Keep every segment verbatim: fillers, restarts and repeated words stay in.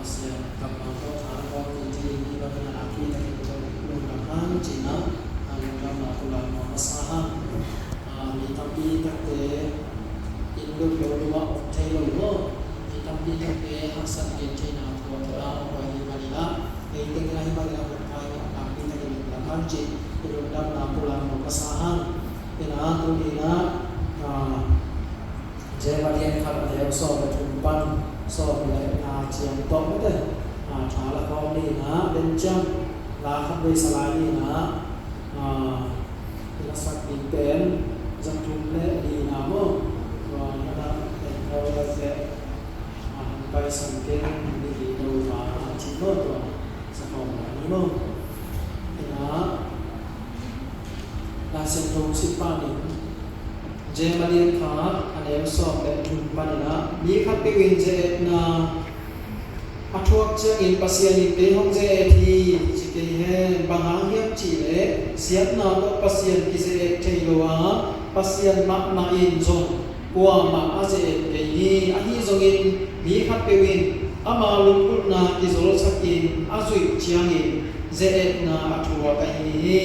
Pasian kammal tawh tha le khawm ding thei ding hi bangin a nakpi takin lungdam hang cihna, a lungdamna pulak nuam masa hang. A, mi tampi takte inn lum lo lum ah om thei lo maw? Mi tampi takte haksat gen theihna thu a tawh a om ahih manin ah, ei tengin ah hih bangin a hun pha in ah nakpi takin lungdam hang cih i lungdamna pulak nuam masa hang. Ina tuni in ah, a, Jeremiah khat a neu sawm le thum pan sawm le nga ciang tawh mite, a, tha la khawm ni in ah, benciam la khat vei sa lai ni in ah, a, i la sak ding pen za thum le li in ah maw? Tua in ah en khawm le te, a, hong paisan keng ni li lo ma a cih maw tua sa khawm la ni maw? In ah Lai Siangtho sim pan in, Jeremiah khat a neu sawm le thum panin ah, mi khatpeuh in ze-etna a thuak ciangin Pasian in kei hong ze-et hi ci kei hen. Bang hang hiam cih leh siatna tawh Pasian kize-et thei lo a, Pasian mahmah in zong kuamah a ze-et kei hi. Ahi zongin mi khatpeuh in ama lunggulhna kizolsak in a zuih ciangin ze-etna a thuak ahi hi.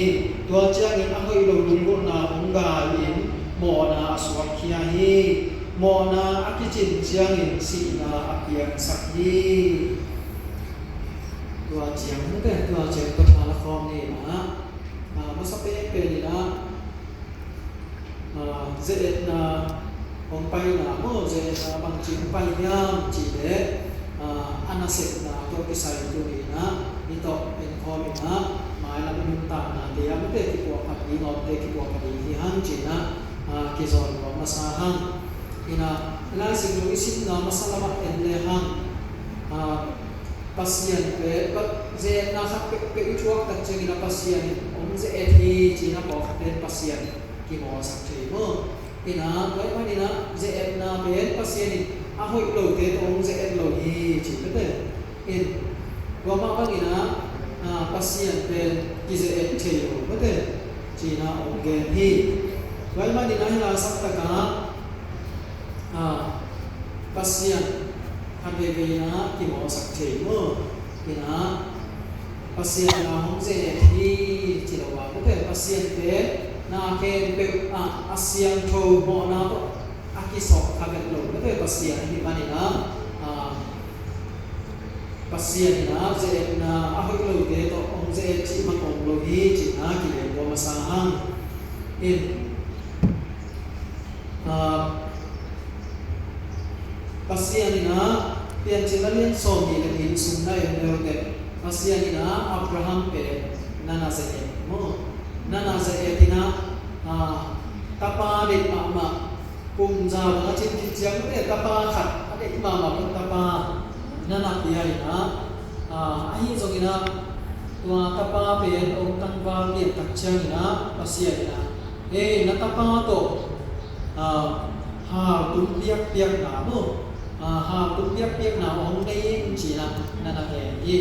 Tua ciangin a hoih lo lunggulhna hong gai in mawhna a suakkhia hi. Mawhna a kicin ciangin sihna a piangsak hi. Tua ciang mite, tua ciang tua tha la khawm ni in ah, a, masa penpen in ah, a, ze-etna hong paina maw, ze-etna bangci hong pai hiam cih leh, a, a nasepna tawh kisai tuni in ah i tawh en khawm in ah, mailam i nuntaknate ah mite kipuahphat ding, omte kipuahphat ding hi hang cih in ah, a, kizawn nuam masa hang. In ah, Lai Siangtho i simna masa lamah en le hang, a, Pasian pen, Pa-, ze-etna khat peuhpeuh i thuak tak ciangin ah Pasian in hong ze-et hi ci-in ah pawlkhat pen Pasian kimawlsak thei maw? In ah, tua ahih manin ah ze-etna pen Pasian in a hoih lote tawh hong ze-et lo hi ci mite. In, tua mah bangin ah, a, Pasian pen kize-et thei lo mite ci-in ah hong gen hi. Tua ahih manin ah hih lai sak takah, a, Pasian khat veivei in ah kimawlsak thei maw? In ah, Pasian in ah hong ze-et hi ci lo a, mite, Pasian pen na khempeuh ah a siangtho, mawhna tawh a kisawh kha vet lo mite Pasian ahih manin ah, a, Pasian in ah ze-etna a hoih lote tawh hong ze-et cih bang om lo hi ci-in ah kilem nuam masa hang. In, a, Pasian in ah, Piancilna lian sawmnih le nih sung na en le uh teh, Pasian in ah Abraham pen na na ze-et maw? Na na ze-et in ah, a, tapa deih mahmah, kum za bang a cin khit ciang mite tapa khat a deih mahmah bang tapa na na pia in ah, a, ahi zongin ah tua tapa pen hong tangval pian tak ciangin ah Pasian in ah, ei, na tapa tawh, a, haltum biakpiakna maw, a, haltum biakpiakna hong nei in ci-in ah na na ngen hi.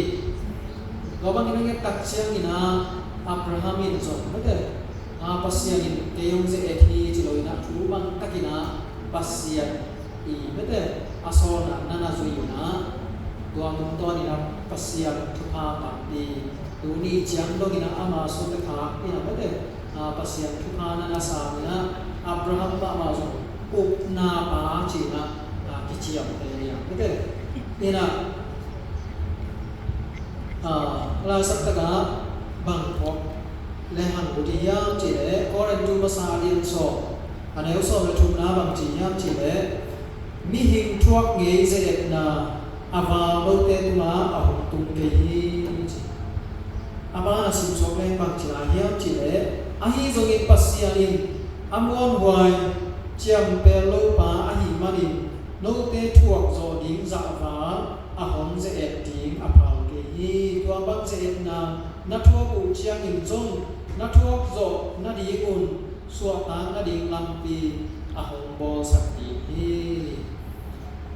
Tua bangin a nget tak ciangin ah Abraham in zong mite, a, Pasian in kei hong ze-et hi ci lo in ah thu mang takin ah Pasian i mite a sawlna na na zui in ah, tua tungtawn in ah Pasian thupha pah ding, tuni ciang dongin ah ama suante khak in ah mite, a, Pasian thupha na na sam in ah Abraham mahmah zong upna pa ci-in ah, a, kiciam thei hi a mite. In ah, a, lai sak takah bang phawk le hang ut hiam cih leh, Korin tu masa a lian sawm a neu sawm le thumna bang ci hiam cih leh, mihing thuak ngei ze-etna a val note tungah a hong tung kei hi ci. A ban a simsuak leng bang ci lai hiam cih leh, ahi zongin Pasian in a muanhuai ciampel lopa ahih manin note thuak zawh ding zahval a hong ze-et ding a phal kei hi. Tua bang ze-etna na thuak uh ciangin zong na thuak zawh nadingun suahtak nading lampi a hong bawlsak ding hi.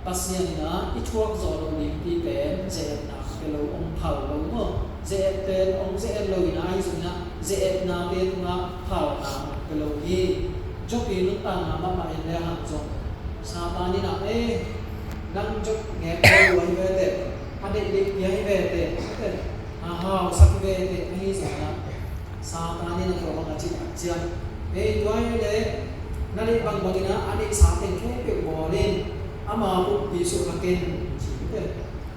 Pasian in ah i thuak zawh loh dingpi pen ze-etna pia lo hong phal lo maw? Ze-et pen hong ze-et lo in ah, ahi zongin ah ze-etnate tungah phalna hong pia lo hi. Job i nuntakna mahmah en le hang zong Satan in ah, eh, nang Job ngen lo uh ahi ve teh, a deih hausak veve ahi zongin ah, Satan in a tua bang a cih tak ciang, ei, tua hi leh na neih bangbang in ah a neihsa teng khempeuh bawl in, ama pumpi sukha ken, ci hi teh.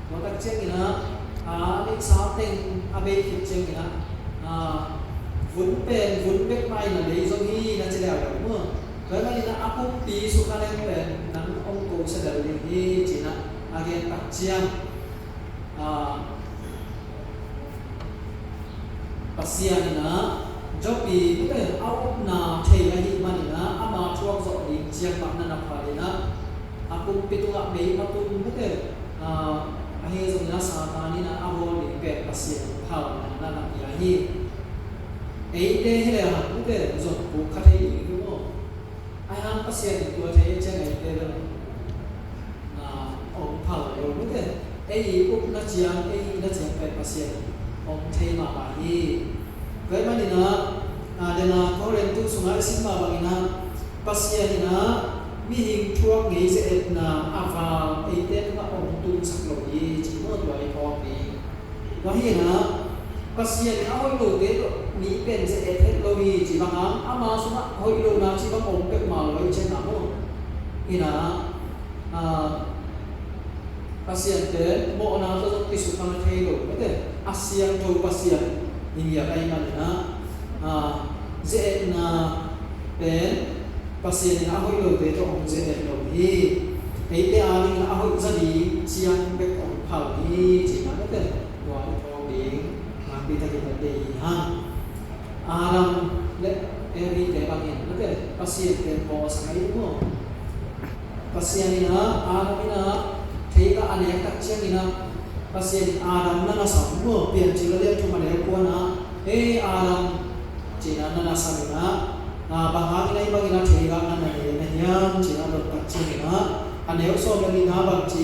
Tua tak ciangin ah, a, a neihsa teng a bei khit ciangin ah, a, vun pen vun bek mah in a lei zong hi na ci leuleu maw. Tua ahih manin ah a pumpi sukha leng pen nang hong kosa lel ding hi, ci-in ah a gen tak ciang, a, Pasian in ah Job i, mite, a upna thei ahih manin ah ama thuak zawh ding ciang mah na na phal in ah, a pumpi tungah mei a tum, mite, a, ahi zongin ah Satan in ah a bawl ding pen Pasian phalna na na pia hi. Eite hi leh hang, mite, zong puk kha thei ding hi maw. Ahi hang Pasian in tua thei ciang eite bel, a, hong phal lo, mite. Ei i upna ciang, ei i hihna ciang pen Pasian hong thei mahmah hi. Tua ahih manin ah, a, dena Korintu sungah i sim mah bangin ah, Pasian in ah mihing thuak ngei ze-etna a val eite tungah hong tungsak lo hi, ci maw, tua i phawk hi. Tua hi-in ah, Pasian in a hoih lote tawh mi pen ze-et het lo hi, ci bang hang, ama sungah hoih lohna ci bang om peuhmah lo hi, ci-in ah maw. Hi-in ah, a, Pasian pen mawhna tawh zong kisukha thei lo, mite, a siangtho Pasian i ngiat ahih manin ah, a, ze-etna pen Pasian in a hoih lote tawh hong ze-et lo hi. Eite a dingin a hoih za ding ciang bek hong phal hi, ci-in ah, mite, tua i phawk ding nakpi takin na deih hi hang. Adam le Eve te bangin, mite, Pasian pen mawhsak ahi maw. Pasian in ah, Adam in ah theigah a nek tak ciangin ah, Pasian in, Adam, na na sam maw, Piancil a lian thum a neu kua-na, "Ei Adam," ci-in ah na na sam in ah, "Bang hangin ahi bangin ah theigah na na nek na hiam?" ci-in ah dot tak ciangin ah, a neu sawm le nihna bang ci,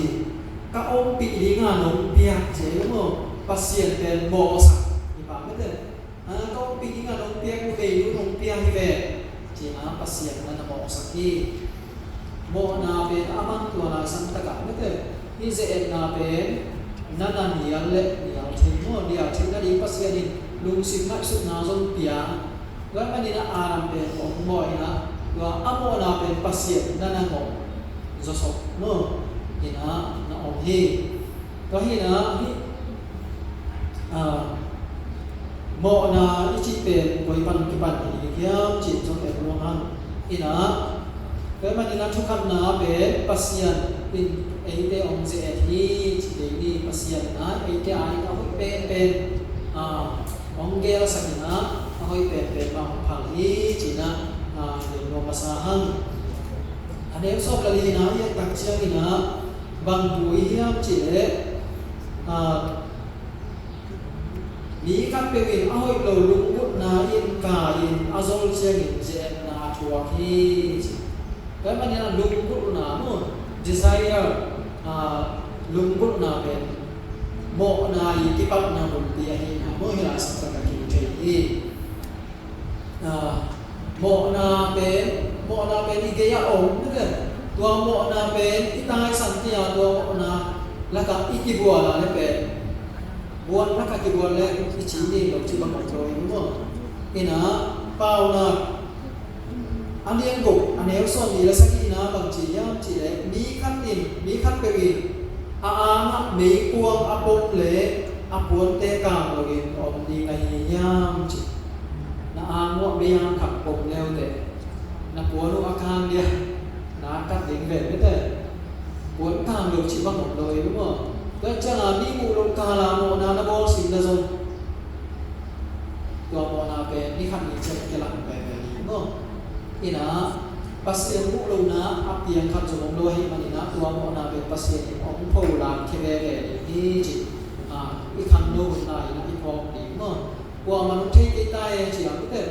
"Ka ompih ding a nong piak," ci hi maw. Pasian pen mawhsak hi pah, mite. "A, ka ompih ding a nong piak, numei nu nong pia hi ve," ci-in ah Pasian na na mawhsak hi. Mawhna pen a man tua lai sang takah, mite, hih ze-etna pen na na nial le nial thei maw, nial theihna ding Pasian in lungsim ngaihsutna zong pia. Tua ahih manin ah Adam pen hong mawh in ah, tua a mawhna pen Pasian na na ngawh zawsop maw, in ah na om hi. Tua hi-in ah hih, a, mawhna i cih pen koi pan kipan hi ding hiam cih zong en nuam hang. In ah, tua ahih manin ah thukhatna pen Pasian in eite hong ze-et hi ci ding hi. Pasian in ah eite a ding a hoih penpen, a, hong gelsak in ah, a hoih penpen mah hong phal hi ci-in ah, a, gen nuam masa hang. A neu sawm le lina i et tak ciangin ah, bang thu i hiam cih leh, a, mi khatpeuh in a hoih lo lunggulhna in kai-in a zol ciangin ze-etna a thuak hi, ci. Tua ahih manin ah lunggulhna maw, desire, a, lunggulhna pen mawhna i kipatna bulpi ahihna maw, hih lai sang takah kimu thei hi. A, mawhna pen, mawhna pen i gei-ah om, mite. Tua mawhna pen i taisan kei-a, tua mawhna lakah i kibual a leh pen, buan lakah kibual leh i ci ding lo cih bang om lo hi maw. In ah, Paunak a lian guk, a neu sawmnih le sagihna bang ci hiam cih leh, mi khat in, mi khatpeuh in a angah meikuang a pom leh a puante kang loin om ding ahi hiam, ci. Na ang uh ah mei-ang khat pom le uh teh, na puan uh a kang dia, na kat ding ve, mite. Puan kang lo cih bang om lo hi maw. Tua ciangin mi muh loh kal a mawhna na bawl sin leh zong, tua mawhna pen ni khat ni ciang kilang veve hi maw. In ah, Pasian muh lohna a piang khat zong om lo ahih manin ah, tua mawhna pen Pasian in hong pholak khia veve ding hi, ci. A, i khangno hun lai-in ah i phawk ding maw. Kuamah in hong thei kei ta e, ci a, mite.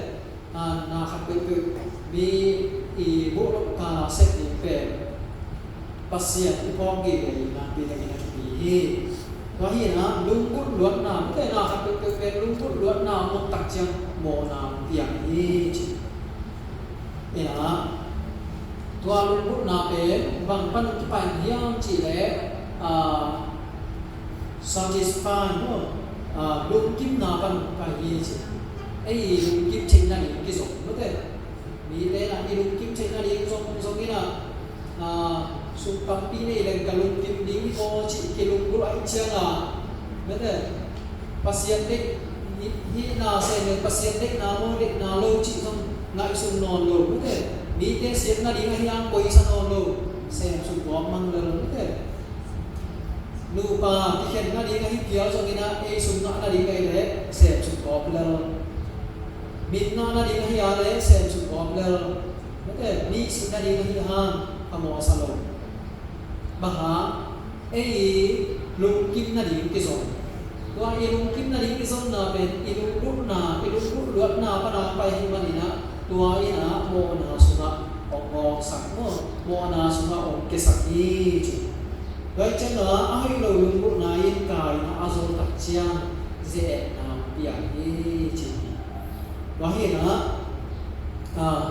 A, na khat peuhpeuh mi i muh loh kal a sep ding pen Pasian i phawk gige ding nakpi takin a thupi hi. Tua hi-in ah lunggulh luatna, mite, na khat peuhpeuh pen lunggulh luatna om tak ciang mawhna piang hi, ci. In ah, tua lunggulhna pen bang pan kipan hiam cih leh, a, satisfy maw, Ah, lungkimna pan hong pai hi ci. Ei i lungkim theihna ding kizong mate. Mite na i lungkim theihna ding zong zong in ah, ah, sum tampi nei leng ka lungkim ding hi maw ci kilunggulh ahih ciang a mate. Pasian deih hihna sem leng Pasian deihna maw deihna lo cih zong ngaihsun nawn lo mate. Mite siatna ding ahi hang koihsa nawn lo. Sem sum gawp mang lel mate. Nupa kikhen nading ahi phial zongin ah ei sum ngah nading ahi leh sem sum gawp lel. Min ngah nading ahi a leh sem sum gawp lel. Mate, mi sih nading ahi hang a mawsa lo. Bang hang ei i lungkim nading kizong. Tua i lungkim nading kizonna pen i lunggulhna, i lunggulh luatna pana pai hi manin ah tua in ah mawhna sungah hong gawksak maw, mawhna sungah hong kiasak hi ci. Tua hi ciangin ah a hoih lo lunggulhna in kai in ah a zol tak ciang ze-etna piang hi ci. Tua hi in ah, ah,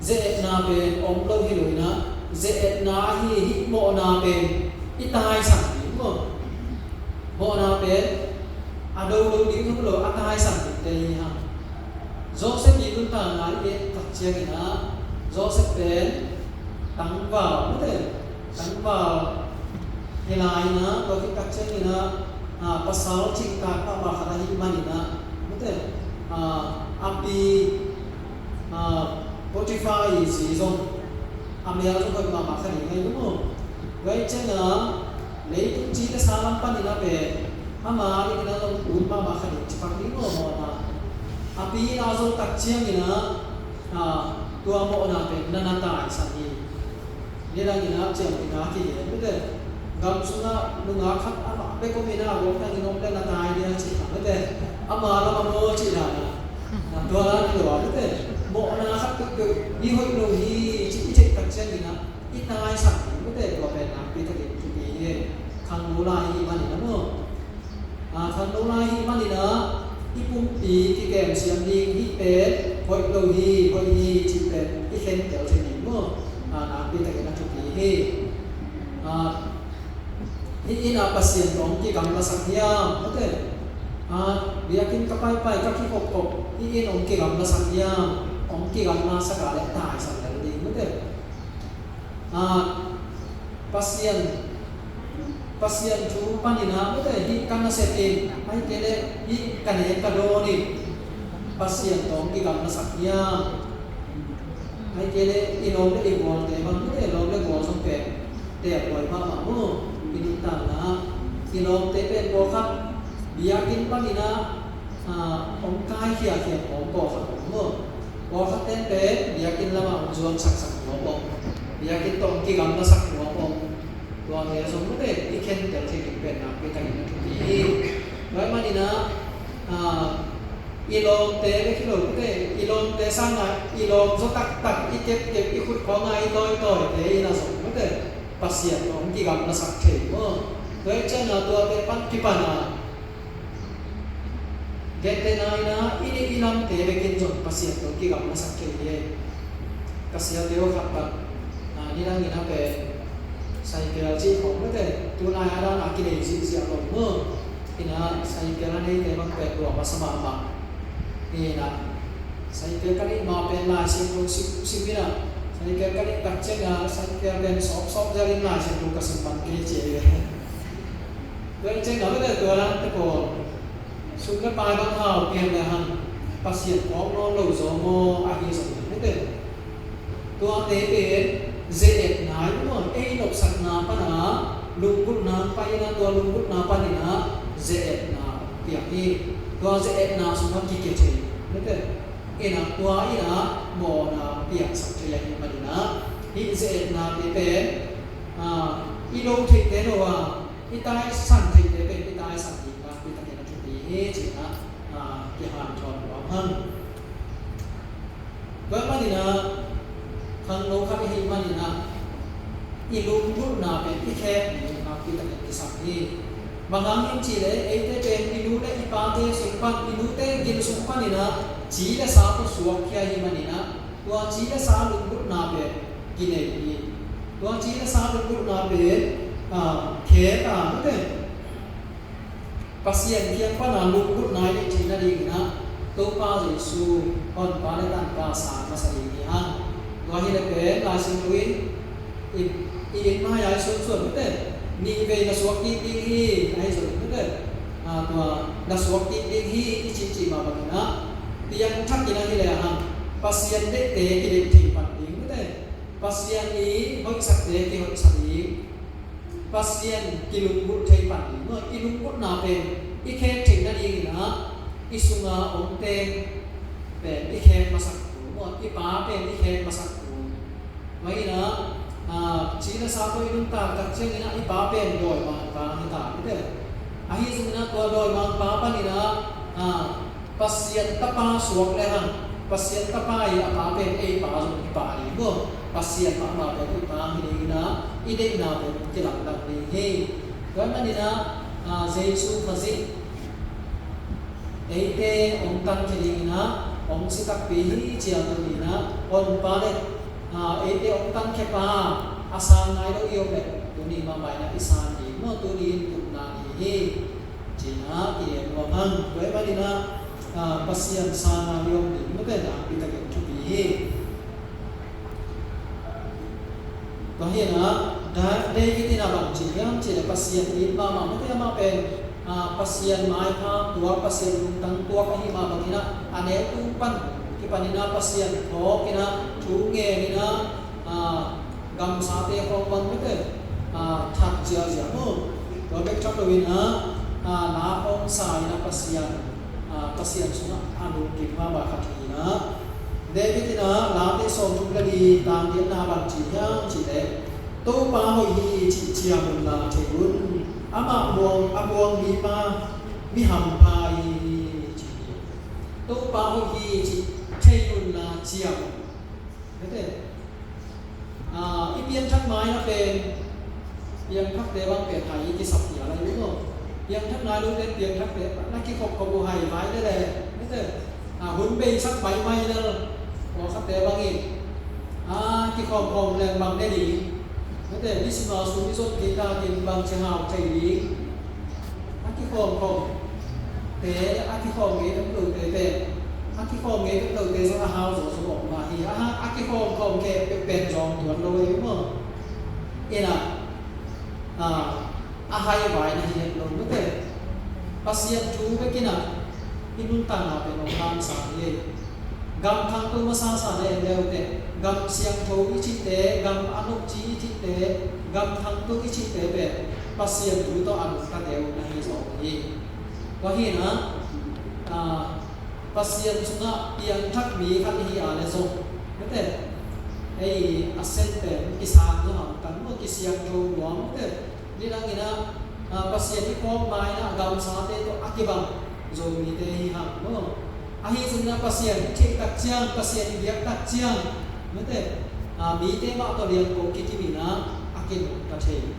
ze-etna pen om lo hi lo in ah, ze-etna ahi hih mawhna pen i taisan ding maw. Mawhna pen a do lo ding hi lo, a taisan dingte hi hang. Joseph i nuntakna i et tak ciangin ah, Joseph pen tangval mate, tangval hi lai in ah, tua khit tak ciangin ah, ah, pasal cingtak mahmah khat ahih manin ah mate, ah, a pi, ah, Potiphar i zi zong a mel zong hoih mahmah kha ding ahi maw. Tua hi ciangin ah leitung ci le sa lam panin ah pen ama dingin ah zong ut mahmah kha ding ci pak ding maw mawhna. A pi in ah a zol tak ciangin ah, ah, tua mawhna pen na na taisan hi. Nidangin ah ciamtehna kigen mate. Gam sungah nungak khat amah bek om in ah a guak dangin om le na tai ding a ci kha mate. Ama lam a maw ci dan a. Tua dan hi lo a mate. Mawhna khat peuhpeuh i hoih lo hi ci i theih tak ciangin ah i taisan ding mate. Tua pen nakpi takin thupi hi. Khangno lai i hih manin ah maw. Ah, khangno lai i hih manin ah i pumpi kikem siam ding hih pen hoih lo hi, hoih hi cih pen i khentel thei ding maw. Ah, nakpi takin a thupi hi. Ah, hih in ah Pasian tawh hong kigamlasak hiam mate. Ah, biakinn ka paipai ka kikhopkhop hih in hong kigamlasak hiam, hong kigamlasak a leh taisan lel ding mate. Ah, Pasian, Pasian thu panin ah mate hih ka nasep in, ahih kei leh hih ka nek ka dawn in Pasian tawh hong kigamlasak hiam. Ahih kei leh i lawm le i gualte bang mate, lawm le gual zong pen teelhuai mahmah maw. I nuntakna ah i lawmte pen pawlkhat biakinn panin ah, ah, hong kaikhia khia khawm pawlkhat om maw. Pawlkhat ten pen biakinn lamah hong zuangsaksak nuam om. Biakinn tawh hong kigamlasak nuam om. Tuate zong mate i khentel thei ding pen nakpi takin a thupi hi. Tua ahih manin ah, ah, i lawmte bek hi lo mate, i lawmte sangin i lawm zaw taktak i kepkep i khut khawngah i tawitawite in ah zong mate Pasian tawh hong kigamlasak thei maw. Tua hi ciangin ah tuate pan kipan a gentehna in ah i neih i lamte bekin zong Pasian tawh kigamlasak thei hi. Ka siate aw khat bang, ah, nidangin ah pen cycle cih khawng mate, tunai a dan a kinei zihziah lo maw. In ah cycle a neite bang pen lua masa mahmah. In ah cycle ka neih ma pen Lai Siangtho sim, sim in ah cycle ka neih tak ciangin ah cycle pen sawpsawp ziau in Lai Siangtho ka sim man kei ci hi. Tua hi ciangin ah mate tua dante pawl sum le pai bang hau pian le hang Pasian phawk nawn lo zaw maw ahi zong hi mate. Tuate pen ze-etna hi maw, ei nopsakna pana lunggulhna pai in ah tua lunggulhna panin ah ze-etna piang hi. Tua ze-etna sungah kikia thei mate. In ah tua in ah mawhna piangsak thei ahih manin ah hih ze-etnate pen, ah, i lo theihte lo a i taisan theihte pen i taisan ding nakpi takin a thupi hi ci-in ah, ah, kihanthawn nuam hang. Tua ahih manin ah khangno khat i hih manin ah i lunggulhna pen i khek ding nakpi takin kisam hi. Bang hang hiam cih leh eite pen i nu le i pate sung pan, i nute gil sung panin ah ci le sa tawh suakkhia i hih manin ah tua ci le sa lunggulhna pen kinei hi. Tua ci le sa lunggulhna pen, ah, khek a mate. Pasian kiang pana lunggulhna i neih theih nadingin ah Topa Jesu Honpa le Tanpa sang masa ding hi hang. Tua hi le pen Lai Siangtho in i, i in mai ai suansuan mite, nih vei na suak kik ding hi ahi zong mite, a, tua na suak kik ding hi i cihcih mah bangin ah piangthak in ah hi le hang Pasian deihte kideih thei pan ding mite, Pasian i hoihsakte kihoihsak ding, Pasian kilunggulh thei pan ding. I lunggulhna pen i khek theih nadingin ah i sunga omte pen i khek masak ding, i pa pen i khek masak ding. Tua hi-in ah, a, ci le sa tawh i nuntak tak ciangin ah i pa pen dawimangpa hi ta hi te. Ahi zongin ah tua dawimangpa panin ah, a, Pasian tapa suak le hang, Pasian tapa i a pa pen ei pa zong hi pah ding maw. Pasian mahmah pen i pa hi dingin ah i deihna pen kilamdang ding hi. Tua manin ah, a, Jesu Khazih eite hong tankhia dingin ah hong si takpi hi ci-a tuni-in ah Honpa le, a, eite hong tankhia pa a sang nai lo i om leh tuni mahmah in ah i sang ding maw, tuni in tupna ni hi. Ci-in ah i gen nuam hang. Tua ahih manin ah, a, Pasian sang a i om ding mite nakpi takin thupi hi. Tua hi-in ah Da-, David in ah bang ci hiam cih leh Pasian it mahmah mite, amah pen, a, Pasian maipha tuak, Pasian lungtang tuak ahih mah bangin ah a neu tung pan kipanin ah Pasian phawkin ah thu ngenin ah, a, gamsate khawng bang mite, a, that ziahziah maw. Tua bek tham loin ah, a, na hong sa in ah Pasian, a, Pasian sungah a lungkim mahmah khat hi-in ah David in ah Late sawmthum le li tang giatna bang ci hiam cih leh Topa hoih hi cih ciam unla thei un. Amah muang, a muang mipa mi hampha hi ci hi. Topa hoih hi cih thei unla ciam un. Mete. A, i pianthak mai na pen, piangthakte bang pen hai i kisap pia lai uh maw. Piangthak nai lote piangthakte na kikhopkhop uh hai vai te le. Mete. A, hun beisak maimai lel. Pawlkhatte bangin, a, kikhawmkhawm leng bang ne ding. Mete, misi ma sum i zot kei takin bang ci hau thei ding. A kikhawmkhawm te, a kikhawm ngei peuh lote te, a kikhawm ngei peuh lote zong a hau zaw zaw om mah hi. A, a kikhawmkhawm khempeuh pen zawng tuan lo ei uh maw. Ina, a, a hai vai na hi het lo mete. Pasian thu bekin ah i nuntakna pen hong hamsa hi. Gam khangto masasa na en leuteh, gam siangtho i cihte, gam a nopci i cihte, gam khangto i cihte pen Pasian thu tawh a nungtate uh na hi zaw hi. Tua hi-in ah, a, Pasian sungah piangthak mi khat i hi a le zong, mete, ei a sen pen kisang zaw hang kan maw, kisiangtho nuam, mete. Nidangin ah, a, Pasian i phawk ma-in ah gamsate tawh a kibang Zomite hi hang maw. Ahi zongin ah Pasian i theih tak ciang, Pasian i biak tak ciang, mete, a, mite mah tawh liangko kikim in ah a kinungta thei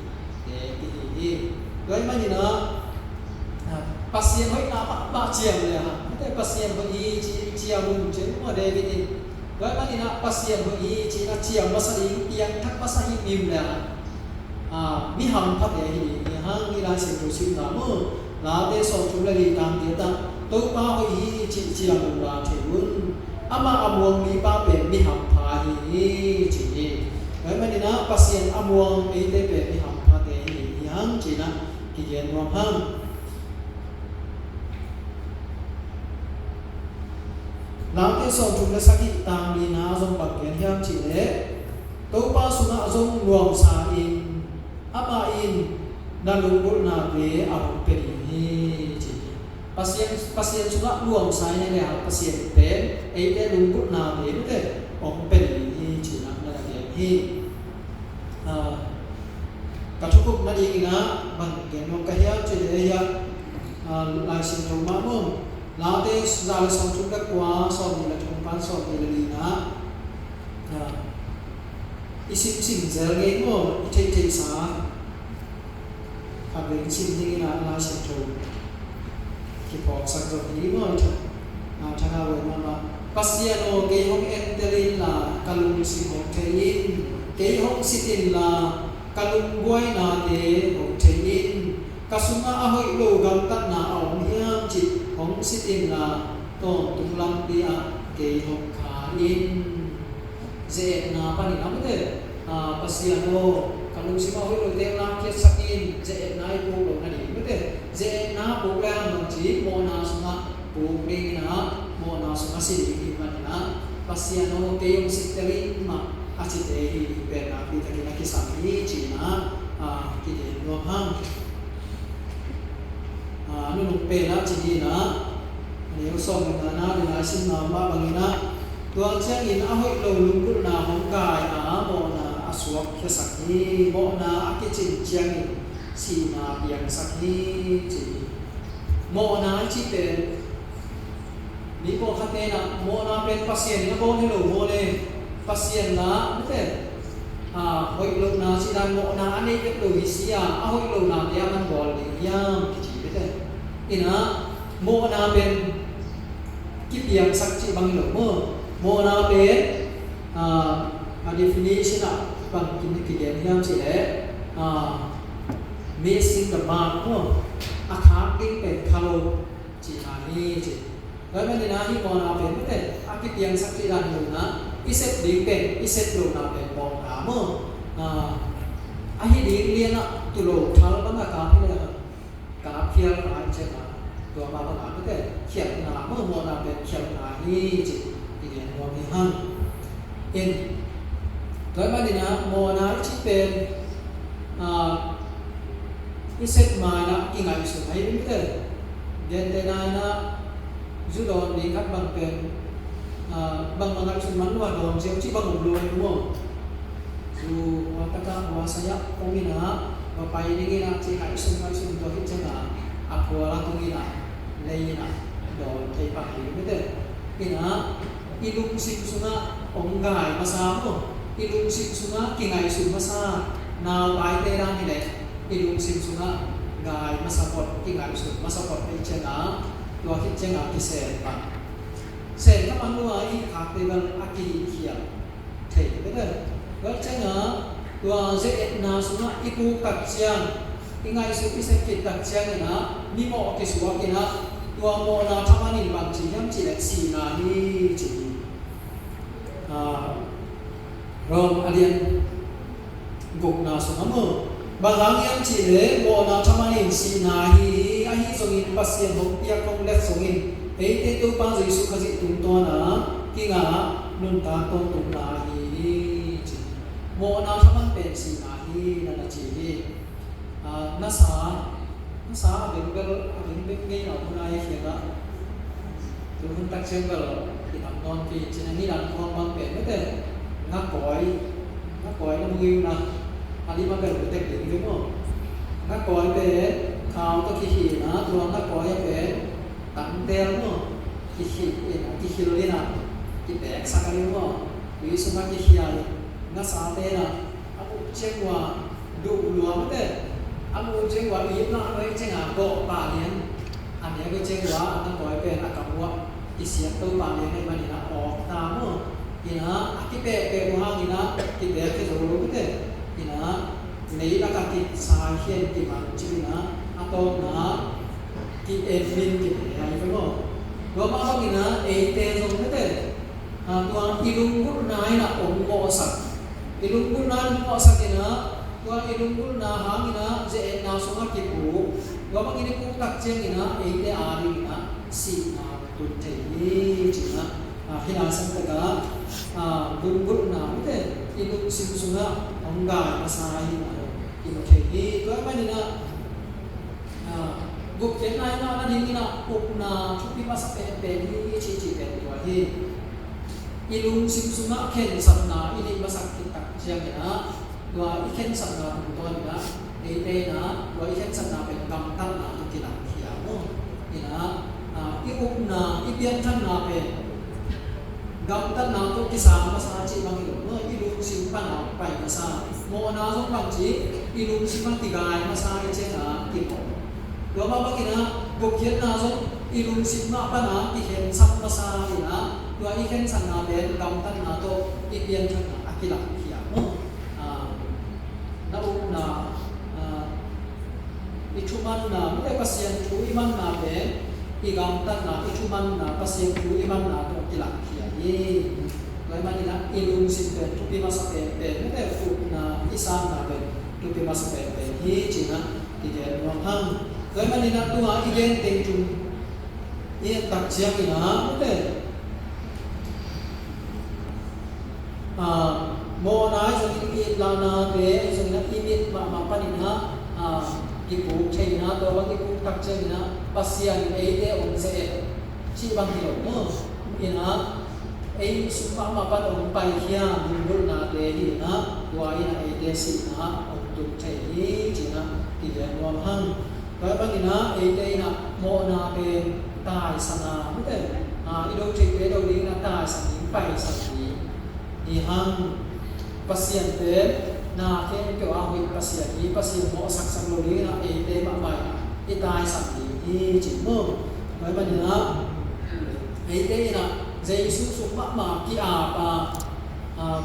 te kihi hi. Tua ahih manin ah, a, Pasian hoihna mahmah ciam le hang, mete, Pasian hoih hi ci, ciam un ci maw David in. Tua ahih manin ah Pasian hoih hi ci-in ah ciam masa ding, piangthak masa himhim le hang, a, mi hamphate hi ding hi hang. I Lai Siangtho simna maw, Late sawmthum le li tang giat ah, Topa hoih hi cih ciam unla thei un. Amah a muang mipa pen mi hampha hi hi ci hi. Tua ahih manin ah Pasian a muang eite pen mi hamphate hi ding hi hang ci-in ah kigen nuam hang. Late sawmthum le sagih tang lina zong bang gen hiam cih leh, Topa sungah zong nuamsa in, amah in na lunggulhnate a hong pia ding hi ci hi. Pasian, Pasian sungah nuamsa in, ei le hang Pasian pen eite lunggulhnate mite hong pia ding hi ci-in ah na na gen hi. A, ka thukhupna dingin ah bang gen nuam ka hiam cih leh, a, Lai Siangtho mah maw, Late za le sawmthum le kua, sawmnih le thum pan sawmnih le lina, a, i simsim zel ngei maw, i theihtheihsa khat vei sim dingin ah Lai Siangtho kiphawksak zo hi maw. Tha, a, Thangah Huai mahmah, Pasian aw, kei hong entel inla ka lungsim hong thei in, kei hong sit inla ka lungbuainate hong thei in. Ka sungah a hoih lo gamtatna a om hiam cih hong sitinla tawntung lampi ah kei hong kha in. Ze-etna panin a mite, a, Pasian aw, ka lungsim a hoih lote lakhiatsak in. Ze-etna i puk loh nading mite, ze-etna puk le hang bang ci, mawhna sungah puk dingin ah, mawhna sungah si ding hi manin ah, Pasian aw, kei hong sittel in mah a cite hi ding pen nakpi takin a kisam hi ci-in ah, a, kigen nuam hang. A, nunung pen ah ci-in ah, a neu sawm le ngana, a neu sawm le ngana mah bangin ah, tua ciangin a hoih lo lunggulhna hong gai a, mawhna a suakkhiasak hi. Mawhna a kicin ciangin sihna piangsak hi ci hi. Mawhna i cih pen mi pawlkhat in ah mawhna pen Pasian in a bawl hi lo maw le. Pasian la mite, a, hoih lohna cih dan mawhna a nei vet lo hi si a, a hoih lohnate a man bawl ding hiam kici mite. In ah mawhna pen kipiangsak cih bang hi lo maw. Mawhna pen, a, a definition ah bang kigen hiam cih leh, a, missing the mark maw. A khak ding pen kha lo cihna hi ci. Tua manin ah hih mawhna pen mite a kipiangsak cih dan hi lo in ah, i sep ding pen i sep lohna pen mawhna maw. A, ahi ding lian ah tu lo thal bang a kap hi leh, kap khial kha i ciang a, tua mah bang a mite khialhna maw, mawhna pen khialhna hi ci. I gen nuam hi hang. In, tua manin ah mawhna i cih pen, a, i sep ma in ah kingaihsun ahi mite. Gentehna in ah zu dawn ding khat bang pen, a, bangmah ngaihsun man lo a dawn ziau cih bang om lo ahi maw. Zu hua tak ah hua sai ah kong in ah va pai ding in ah ci, ngaihsun ngaihsun tua khit ciang a, a phual a tung in ah lei in ah dawn thei pah hi mite. In ah i lungsim sungah hong gai masa maw. I lungsim sungah kingaihsun masa, naupaite dan hi leh i lungsim sungah gai masa phot, kingaihsun masa phot ahih ciang a, tua khit ciang a kisem pah. Sem kha man lo a, i khakte bel a kihilh khial thei mite. Tua ciang a, tua ze-etna sungah i puk tak ciang, i ngaihsut i sep khit tak ciangin ah, mimawh kisuak in ah, tua mawhna thaman in bang ci hiam cih leh sihna hi ci hi. A, Rom a lian gukna sungah maw, bang hang hiam cih leh mawhna thaman in sihna hi hi. Ahi zongin Pasian hong piak hong let zongin eite Topa Jesuh Khazih tungtawn a kingah nuntak tawntungna hi hi ci. Mawhna thaman pen sihna hi na na ci hi. A, na sa, na sa a bengbel, a bengbel ngei na hun a i khiat ah, tu hun tak ciang bel i tam nawn kei cih na, nidang khawng bang pen mite, na kawi, na kawi na mui na, a lim a bel mu tek ding hi maw. Na kawi pen khau tawh kikhih na, tua na kawi a pen tangtel maw, kikhih in, kikhil in a, kipeksak a hi maw. Tui sungah kikhia in, na sate na, a muh ciang ua duh lua mite, a muh ciang ua itna a nuai ciang a gawh pah lian, a nek uh ciang ua a na kawi pen a kam uah kisiat to pah lian ahih manin a awk ta maw. In a, a kipehpeh uh hangin a kipek hi zo lo mite. In a, leilak a kisai khian kimang cih in a, a tawpna ki-en min kipia hi ve maw. Tua mah bangin a eite zong mite, a, tua i lunggulhna in a hong mawhsak, i lunggulhna in hong mawhsak in a, tua i lunggulhna hangin a ze-etna sungah kipuk, tua bangin i puk tak ciangin a eite adingin a sihna tun thei hi ci-in a, a, hih lai santak ah, a, lunggulhna mite, i lungsim sungah hong gai masa hi na i mu thei hi. Tua ahih manin a, a, gupkhiatna i ngah nadingin a upna thupi masa penpen hi cihcih pen tua hi. I lungsim sungah khensatna i neih masak khit tak ciangin a, tua i khensatna tungtawnin a, eite in a, tua i khensatna pen gamtatna tawh kilangkhia maw. In a, a, i upna, i pianthanna pen gamtatna tawh kisang masa cih bang hi lo maw, i lungsim pan a pai masa. Mawhna zong bang ci, i lungsim a kigai masa i ciang a kimawh. Tua mah bangin a, gupkhiatna zong i lungsim mah pan a kikhensat masa in a, tua i khensatna pen gamtatna tawh i pianthanna a kilangkhia maw. A, na upna, a, i thuman na, mite Pasian thu i manna pen, i gamtatna, i thumanna, Pasian thu i manna tawh kilangkhia hi. Tua ahih manin ah i lungsim pen thupi masa penpen, mite upna, i sanna pen thupi masa penpen hi ci-in ah kigen nuam hang. Tua ahih manin ah tua i gen teng tun i et tak ciangin ah, mite, ah, mawhna ahi zongin, i itlahnate ahi zongin ah, i mit mahmah panin ah, ah, kipuk thei-in ah, tua bang kipuk tak ciangin ah Pasian in eite hong ze-et cih bang hi lo maw. In ah, ei sung mahmah pan hong paikhia lunggulhnate hi-in ah, tua in ah eite sihna hong tung thei hi ci-in ah kigen nuam hang. Tua ahih manin ah eite in ah mawhna pen taisan a, mite, ah, i do theite do dingin ah taisan ding, paisan ding hi hang. Pasian pen na khempeuh a hoih Pasian hi, Pasian mawhsaksak lo dingin ah eite mahmah in ah i taisan ding hi ci maw. Tua ahih manin ah eite in ah Jesu sung mahmah ki-ap a, ah,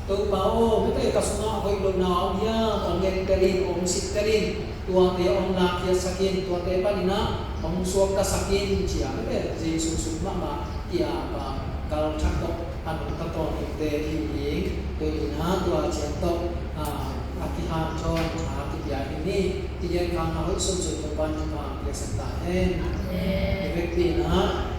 Topa aw, mite ka sungah hoih lohna om hiam, hong entel in, hong sittel in, tuate hong lakkhiatsak in, tuate panin ah hong suaktasak in ci-a, mite Jesu sung mahmah ki-ap a, galthak tawh a nungta tawntungte hi ding. Tua in ah tua ciang tawh, ah, a kihanthawn a kipia hi ni. I gen khakna hoih sunsun Topa'n thupha piaksak ta hen. I vekpi in ah